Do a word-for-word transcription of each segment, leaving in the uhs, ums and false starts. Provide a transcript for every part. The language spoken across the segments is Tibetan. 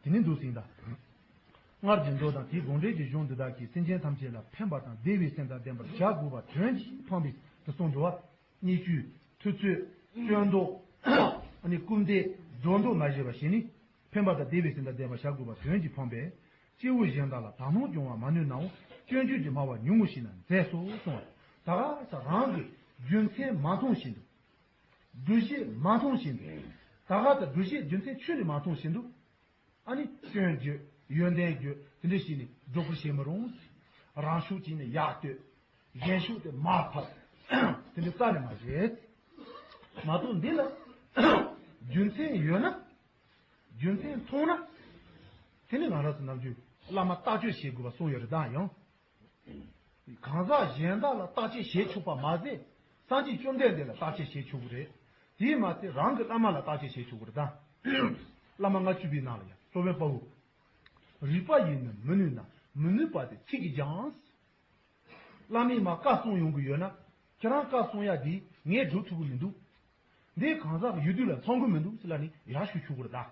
དེ་ནི་འདུག་ཟིན་ད། སྔར་གྱི་མདོ་དང་དེའི་དགོངས་འགྲེལ་གྱི་གཞུང་འདི་དག་གིས་སེམས་ཅན་ཐམས་ཅད་ལ་ཕན་པ་དང་བདེ་བའི་སེམས་དང་ལྡན་པར་བྱ་དགོས་པ་དོན་གྱིས་ཕངས་པས་དེ་གསུངས་འདུག་བ། གཉིས་བཅུ། ཐུབ་ཚོད། སྐྱོན་འདོགས། ཨ་ནི་སྐུར་འདེབས། སྒྲོ་འདོགས་མ་བཞེས་པ་ཞིག་ནི། ཕན་པ་དང་བདེ་བའི་སེམས་དང་ལྡན་པར་བྱ་དགོས་པ་དོན་གྱིས་ཕངས་པས། སྐྱེ་བོ་གཞན་དག་ལ་དག་སྣང་སྐྱོང་བ་མ་ནུས་ནའང་སྐྱོན་བརྗོད་ཀྱི་སྨྲ་བ་ཉུང་ངུ་ཞིག་ན་མཛེས་སོ་གསུངས་པ། ད་ག་ས་རང་གི་རྒྱུ་མཚན་མ་མཐོང་བཞིན་དུ། སྒྲུབ་བྱེད་མ་མཐོང་བཞིན་དུ། ད་ག་ད་སྒྲུབ་བྱེད་རྒྱུ་མཚན་ཆོས་ནི་མ་མཐོང་བཞིན་དུ། ཨ་ནི་སྐྱོན་བརྗོད། ཡོན་ཏན་བརྗོད། དེ་འདྲ་ཞིག་ནི་སྒྲོ་སྐུར་བྱེད་མི་རུང་། རང་ཕྱོགས་ཀྱིས་ནི་ཡར་གཏོད། གཞན་ཕྱོགས་དེ་མར་ཕབ། དེ་འདྲ་རྩ་ནས་མ་བྱེད། མ་གཏོགས་འདི་ལ་རྒྱུ་མཚན་ཡོད་ན། རྒྱུ་མཚན་མཐོང་ན། དེ་ནི་ང་རང་ཚོ་ནམ་རྒྱུན་བླ་མ་བརྟག་དཔྱད་བྱེད་དགོས་པ་གསུངས་ཡོད་རེད་ད་ཡང་། གང་ཟག་གཞན་དག་ལ་བརྟག་དཔྱད་བྱེད་ཆོག་པ་མ་ཟད། སངས་རྒྱས་བཅོམ་ལྡན་འདས་ལ་བརྟག་དཔྱད་བྱེད་ཆོག་གི་རེད། དེས་མ་ཚད་རང་གི་བླ་མ་ལ་བརྟག་དཔྱད་བྱེད་ཆོག་གི་རེད་ད། བླ་མ་ལྔ་བཅུ་པའི་ནང་ལ་ཡང་སློབ་དཔོན་དཔའ་བོས། རིགས་པ་ཡིས་ནི་མི་ནུས་ན་མི་ནུས་པ་དེ་ཚིག་གིས་ཀྱང་། བླ་མས་མ་བཀའ་གསུང་ཡོང་གི་ཡོད་ན། ཁྱེད་རང་བཀའ་གསུང་ཡ་དེ་ངས་སྒྲུབ་ཐུབ་ཀྱི་མི་འདུག་འདི་གང་ཟག་གི་ཡུལ་དུས་ལ་འཚམ་གྱི་མི་འདུག་ཟེར་ལ་ནི་ཡར་ཞུ་ཆོག་གི་རེད་ད།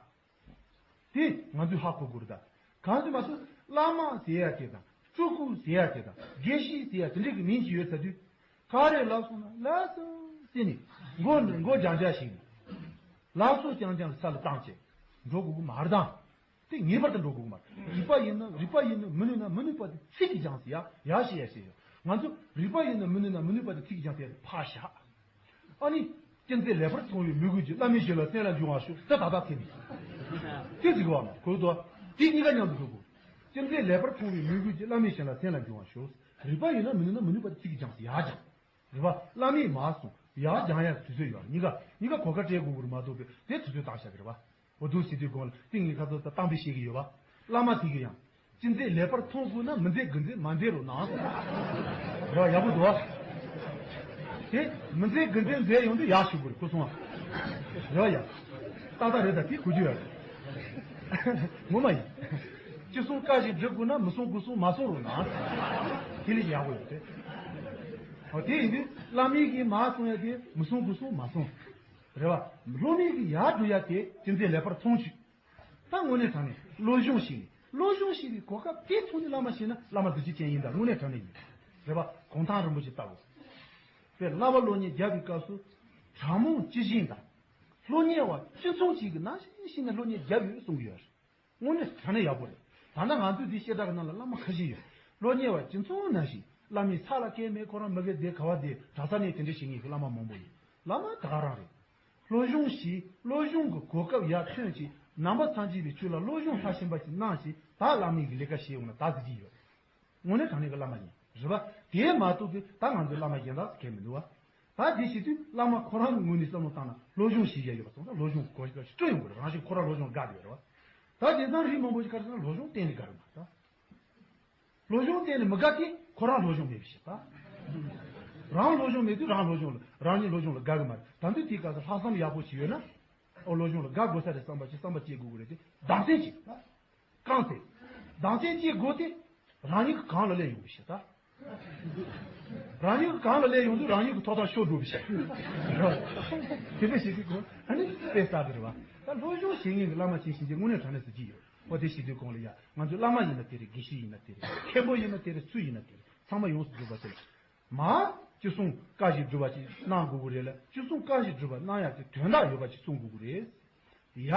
དེ་ང་ཚོས་ཧ་གོ་དགོས་རེད་ད། གང་ཟེར་མ་ཟེར་བླ་མ་ཟེར་ཡ་དེ་དང་སྤྲུལ་སྐུ་ཟེར་ཡ་དེ་དང་དགེ་བཤེས་ཟེར་ཡ་དེ་འདྲ་གི་མིང་ཅིག་ཡོད་ཚར་དུས། ག་རེ་ལབ་སོང་ན་ལགས་སོ་ཟེར་ནས་མགོ་མགོ་རྒྱག་རྒྱག་ཞིག་ནས། ལགས་སོ་རྐྱང་རྐྱང་ལ་ས་ལ་བཏང་བྱས་འགྲོ་དགོས་ཀྱི་མ་རེད་ད། དེ་ངེས་པར་དུ་འགྲོ་དགོས་ཀྱི་མ་རེད། རིགས་པ་ཡིན་ན་རིགས་པ་ཡིན་ནོ། མི་ནུས་ན་མི་ནུས་པ་དེ་ཚིག་གིས་ཀྱང་ཟེར་ཡ་ཡ་ཞེས་ཡ་ཞེས་ཡ། ང་ཚོ་རིགས་པ་ཡིན་ན་མི་ནུས་ན་མི་ནུས་པ་དེ་ཚིག་གིས་ཀྱང་ཟེར་ཡ་དེ་ཕར་བཞག་ཨ་ནི། ཅི་མཛད་ལེགས་པར་མཐོང་བའི་མོས་གུས་ཀྱིས། བླ་མའི་ཞབས་ལ་གསན་ལ་འབྱུང་བར་ཤོག་དེ་ད་ལྟ་དེ་ནི། དེ་ཟེར་གི་བ་མ་གོ་དོ། དེ་གཉིས་ཀ་མཉམ་དུ་འགྲོ་དགོས། ཅི་མཛད་ལེགས་པར་མཐོང་བའི་མོས་གུས་ཀྱིས། བླ་མའི་ཞབས་ལ་གསན་ལ་འབྱུང་བར་ཤོག་རིགས་པ་ཡིན་ན་མི་ནུས་ན་མི་ནུས་པ་དེ་ཚིག་གིས་ཀྱང་ཟེར་ཡ་ཀྱང་། རེད་པ། བླ་མས་མ་གསུངས་ཡར་སྦྱང་ཡ་དུས་ཚོད་ཡོད་རེད། གཉིས་ཀ་གཉིས་ཀ་གོ་སྐབས་སྤྲད་དགོས་ཀྱི་རེད་མ་གཏོགས་པས་དེ་དུས་ཚོད་བཏང་བཞག་གི་རེད་པ། འོ་འདུག་ཟེར་དུས་དགོངས་ལ་ཏིང་ངེ་ཁ་ཚོ་ད་གཏམ་དཔེ་བཤད་ཀྱི་ཡོད་པ། བླ་མ་དེ་གི་ཡང་། ཅི་མཛད་ལེགས་པར་མཐོང་དགོས་ན། མི་མཛད་དགུ་མཛད་མ་མཛད་རོགས་གནང་། རེད་པ། ཡག་པོ་འདུག་པ། དེ་མི་མཛད་དགུ་མཛད་མཛད་ཡོང་དུས་ཡག་ཞུ་དགོས་རེད་ཁོ་སོང་བ། རེད་པ་ཡ། ཏག་ཏག་རེད། ད་དེ་གོ་རྒྱུ་ཡོད་རེད། ངོ་མ་ཡིན། ཅི་གསུང་བཀའ་བཞིན་སྒྲུབ་དགོས་ན། མི་གསུང་དགུ་གསུང་མ་གསུང་རོགས་གནང་། དེ་ལས་ཡག་པོ་ཡོད་དེ། འོ་དེ་ཡིན་དུས་བླ་མས་གིས་མ་གསུང་ཡ་དེ་མི་གསུང་དགུ་གསུང་མ་གསུང་། རེད་པ། སློབ་མས་གིས་ཡར་འགྲོ་ཡ་དེ་ཅི་མཛད་ལེགས་པར་མཐོང་བྱུང་། ད་དངོས་གནས་དྲང་གནས་བློ་སྦྱོང་ཞིག་ཡིན། བློ་སྦྱོང་ཞིག་གི་གོ་སྐབས་དེ་ཐོག་ནས་བླ་མ་ཤེས་ན་བླ་མ་གཟི་བརྗིད་ཅན་ཡིན། ད་དངོས་གནས་དྲང་གནས་ཡིན། རེད་པ། གུང་ཐང་རིན་པོ་ཆེ་ལྟ་བུ། དཔེ་བསླབ་པ་སློབ་གཉེར་རྒྱབ་པའི་སྐབས་སུ། དྲང་མོ་ཇི་བཞིན་དང་། སློབ་གཉེར་བ་ཅི་མཚུངས་ཅིག་གིས་ནང་བཞིན་བྱས་ནས་སློབ་གཉེར་རྒྱབ་ཡོད་གསུང་གི་ཡོད་རེད། དངོས་གནས་དྲང་གནས་ཡག་པོ་རེད། ད་ལྟ་ང་ཚོའི་འདི་བཤད་གྲྭ་གི་ནང་ལ་བླ་མ་ཁ་ཤས་ཡོད། སློབ་གཉེར་བ་ཅི་མཚུངས་ནང་བཞིན་བླ་མའི་ས་ལ་སྐྱེས་མེད། ཁོ་རང་མི་དགེ་སྡེ་ག་བ་སྡེ་གྲྭ་ས་ནས་དེ་འདྲ་བྱེད་མཁན་གྱི་བླ་མ་མང་པོ་ཡོད། བླ་མ་ད་ག་རང་རེད། སློབ་སྦྱོང་ཞིག་སློབ་སྦྱོང་གི་གོ་སྐབས་ཡར་ཐོན་ཅིག་ནང་པ་སངས་རྒྱས་པའི་ཆོས་ལ་སློབ་སྦྱོང་མཐར་ཕྱིན་པ་ཞིག་གནང་ཞིང་ད་བླ་མའི་གི་ལས་ཀ་བྱེད་ཡོང་ན་ད་གཟི་བརྗིད་ཡོད། དངོས་གནས་དྲང་གནས་ཀྱི་བླ་མ་ཡིན། རེད་པ། དེ་མ་གཏོགས་ཀྱི་ད་ང་ཚོའི་བླ་མ་གཞན་དག་ཟེར་མཁན་མི་འདུག་པ། ད་དེ་བྱེད་དུས་བླ་མ་ཁོ་རང་གི་ངོས་ནས་བསམ་བློ་བཏང་ན་སློབ་སྦྱོང་བྱེད་ཡ་ཡོད་པ་སོང་ཙང་སློབ་སྦྱོང་གོ་སྐབས་ཤིག་སྤྲོད་ཡོང་གི་རེད། རང་བཞིན་ཁོ་རང་སློབ་སྦྱོང་དགའ་བསྡད་ཡོད་རེད་པ། ད་དེང་སང་རིགས་མང་པོ་ཞིག་ག་རེ་ཟེར་ན་སློབ་སྦྱོང་གཏན་ནས་དགའ་གི་མ་རེད་ད། སློབ་སྦྱོང་གཏན་ནས་མི་དགའ་དེ་ཁོ་རང་སློབ་སྦྱོང་མེད་པའི་ཕྱིར་ད། རང་སློབ་སྦྱོང་མེད་དུས་རང་སློབ་སྦྱོང་ལ་རང་ཉིད་སློབ་སྦྱོང་ལ་དགའ་གི་མ་རེད། ད་དུང་དེའི་སྐབས་སུ་ལྷག་བསམ་ཡག་པོ་ཞིག་ཡོད་ན། ཨོ་སློབ་སྦྱོང་ལ་དགའ་དགོས་ས་རེད་བསམ་པ་ཞིག་བསམ་པ་སྐྱེ་དགོས་ཀྱི་རེད་དེ་བདག་འཛིན་གྱིས་ད། གང་ཟེར། བདག་འཛིན་སྐྱེ་དགོས་ཏེ། རང་ཉིད་ཀྱི་གང་ལ་སླེབས་ཡོང་བའི་ཕྱིར་ད། རང་ཉིད་ཀྱི་གང་ལ་སླེབས་ཡོང་དུས་རང་ཉིད་ཀྱི་ཐོག་ཐག་ཤོར་འགྲོ་བའི་ཕྱིར། དེ་འདྲ་བྱེད་དུས་ཀྱང་ཨ་ནི་དཔེ་ལྟ་གི་རེད་བ། ད་སློབ་སྦྱོང་བྱེད་མཁན་གྱི་བླ་མ་བྱེད་བཞིན་གྱི་དངོས་གནས་དྲང་གནས་སུ་ཅི་ཡོད། འོ་དེ་བྱེད་དུས་གང་ལ་ཡ་ང་ཚོའི་བླ་མ་ཡིན་ན་དེ་རེད། དགེ་བཤེས་ཡིན་ན་དེ་རེད། མཁན་པོ་ཡིན་ན་དེ་རེད། སུ་ཡིན་ན་དེ་རེད། ཚང་མ་ཡོངས་སུ་རྫོགས་པ་དེ་ལ། མ། ཅི་གསུང་བཀའ་བཞིན་སྒྲུབ་པ་ཅིག་གནང་དགོས་ཀྱི་རེད་ལ། ཅི་གསུང་བཀའ་བཞིན་སྒྲུབ་པ་གནང་ཡ་དེ་དོན་དག་ཡོད་པ་ཅིག་གསུང་དགོས་ཀྱི་རེད། ཡ།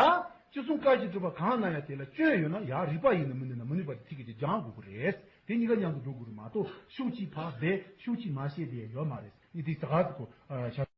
ཅི་གསུང་བཀའ་བཞིན་སྒྲུབ་པ་གང་གནང་ཡ་དེ་ལ་སྐྱོན་ཡོད་ན་ཡ་རིགས་པ་ཡིན་ན་མི་ནུས་ན་མི་ནུས་པ་དེ་ཚིག་གིས་ཅིག་སྦྱང་དགོས་ཀྱི་རེད། དེ་གཉིས་ཀ་མཉམ་དུ་འགྲོ་དགོས་རེད་མ་གཏོགས་ཤུགས་གཅིག་ཕར་བསྡད་ཤུགས་གཅིག་མར་བཤད་དེ་ཡོད་མ་རེད། ངས་དེ་ད་ག་ཟེ་གོ་ཨ།